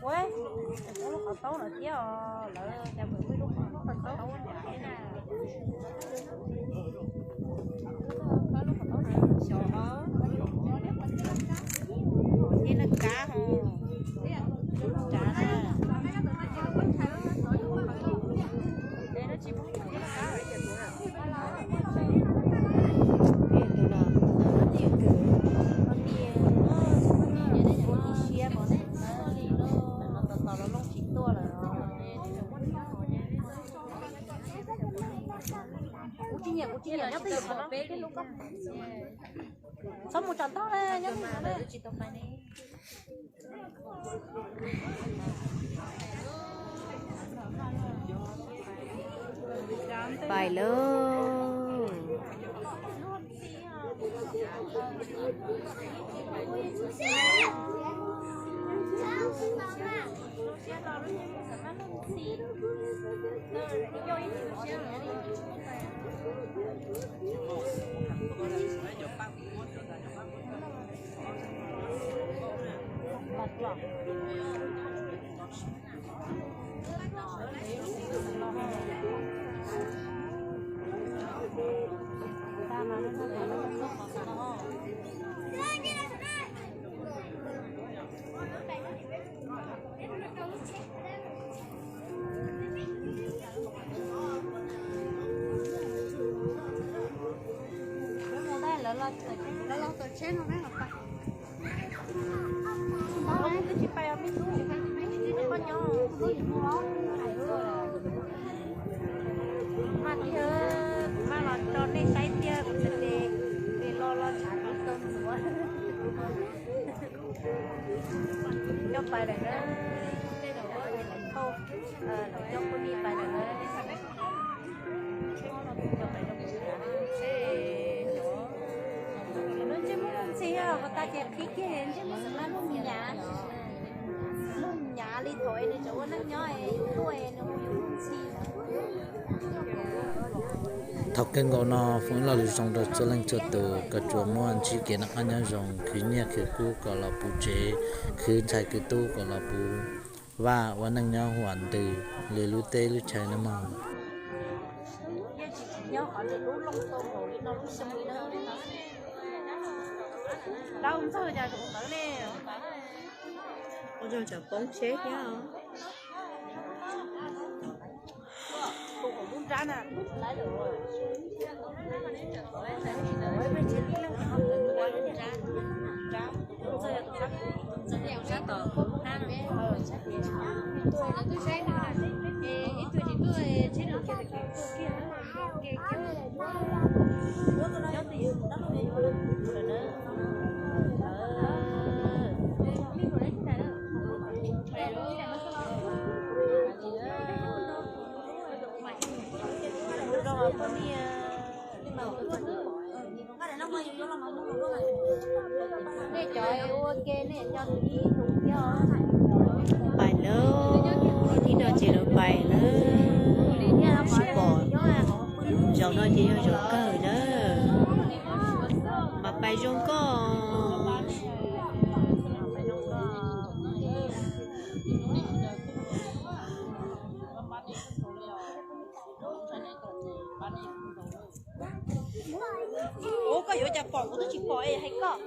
Ua, lub qhov taub no thiab os, lawv cas pheej muaj lub qhov taub no thiab na. Xyov os, thiab laj kab ho, laj kab na. Kuv tsis nyiam, kuv tsis nyiam nyob twj ywm qhov peb lub koj. Txhob mus tsaus ntuj na, nyob twj ywm qhov na. Pais lauj. Mas tiag, kuv maj los tso nej saib tiag, kuv txawm tias los los tshav kub tau mus. Coj pais lawm na, tej zaum lawv thauj, lawv coj phooj ywg pais lawm na. Ntsej muag ntxhi os, qhov tas ces qhib kiag ntsej muag xam maj luj nyav, luj nyav li thaum es nws tseem ua neej nyob es tuaj es nws ua yus ntxhi. Thaum kawg nkaus no foom ib lo lus zoo rau txhua leej txhua tus kom tsuas muaj ntsib kev noj qab nyob zoo, khwv nyiaj khwv kub kom los puv tsev, khwv ntxhais khwv tub kom los puv vaj ua neej nyob huam ntws li lub teb lub chaw no mog. Ua zoo tsam poob tsheb thiab. Nej cov ua ke nej cov nws ib tug thiab. Pais lawm, ib no ces lawv pais lawm, tsis pom. Zaum no ces yog zaum kawg na, mas pais zoo koj. Ua koj yuav cas pom kuv twb tsis pom es hais koj.